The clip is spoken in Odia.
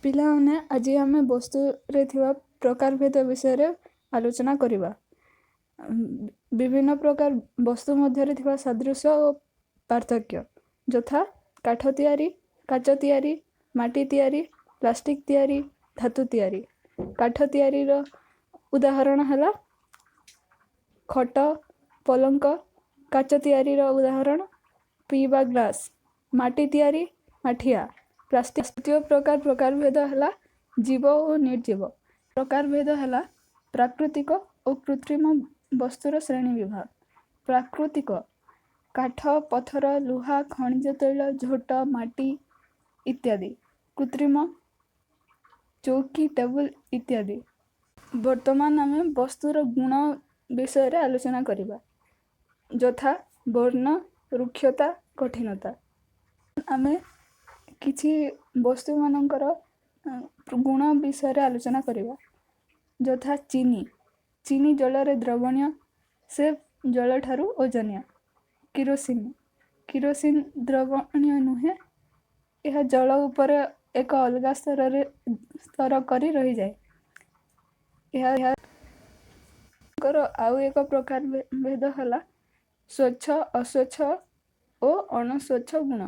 ପିଲାମାନେ, ଆଜି ଆମେ ବସ୍ତୁରେ ଥିବା ପ୍ରକାରଭେଦ ବିଷୟରେ ଆଲୋଚନା କରିବା। ବିଭିନ୍ନ ପ୍ରକାର ବସ୍ତୁ ମଧ୍ୟରେ ଥିବା ସାଦୃଶ୍ୟ ଓ ପାର୍ଥକ୍ୟ, ଯଥା କାଠ ତିଆରି, କାଚ ତିଆରି, ମାଟି ତିଆରି, ପ୍ଲାଷ୍ଟିକ୍ ତିଆରି, ଧାତୁ ତିଆରି। କାଠ ତିଆରିର ଉଦାହରଣ ହେଲା ଖଟ, ପଲଙ୍କ। କାଚ ତିଆରିର ଉଦାହରଣ ପିଇବା ଗ୍ଲାସ୍। ମାଟି ତିଆରି ମାଠିଆ, ପ୍ଲାଷ୍ଟିକ୍। ଦ୍ୱିତୀୟ ପ୍ରକାର ପ୍ରକାରଭେଦ ହେଲା ଜୀବ ଓ ନିର୍ଜୀବ। ପ୍ରକାରଭେଦ ହେଲା ପ୍ରାକୃତିକ ଓ କୃତ୍ରିମ ବସ୍ତୁର ଶ୍ରେଣୀ ବିଭାଗ। ପ୍ରାକୃତିକ: କାଠ, ପଥର, ଲୁହା, ଖଣିଜ ତୈଳ, ଝୋଟ, ମାଟି ଇତ୍ୟାଦି। କୃତ୍ରିମ: ଚୌକି, ଟେବୁଲ ଇତ୍ୟାଦି। ବର୍ତ୍ତମାନ ଆମେ ବସ୍ତୁର ଗୁଣ ବିଷୟରେ ଆଲୋଚନା କରିବା, ଯଥା ବର୍ଣ୍ଣ, ରୁକ୍ଷତା, କଠିନତା। ଆମେ କିଛି ବସ୍ତୁମାନଙ୍କର ଗୁଣ ବିଷୟରେ ଆଲୋଚନା କରିବା, ଯଥା ଚିନି। ଚିନି ଜଳରେ ଦ୍ରବଣୀୟ, ସେ ଜଳଠାରୁ ଓଜନିଆ। କିରୋସିନ। କିରୋସିନ ଦ୍ରବଣୀୟ ନୁହେଁ, ଏହା ଜଳ ଉପରେ ଏକ ଅଲଗା ସ୍ତରରେ ସ୍ତର କରି ରହିଯାଏ। ଏହାଙ୍କର ଆଉ ଏକ ପ୍ରକାର ଭେଦ ହେଲା ସ୍ୱଚ୍ଛ, ଅସ୍ୱଚ୍ଛ ଓ ଅଣସ୍ୱଚ୍ଛ ଗୁଣ।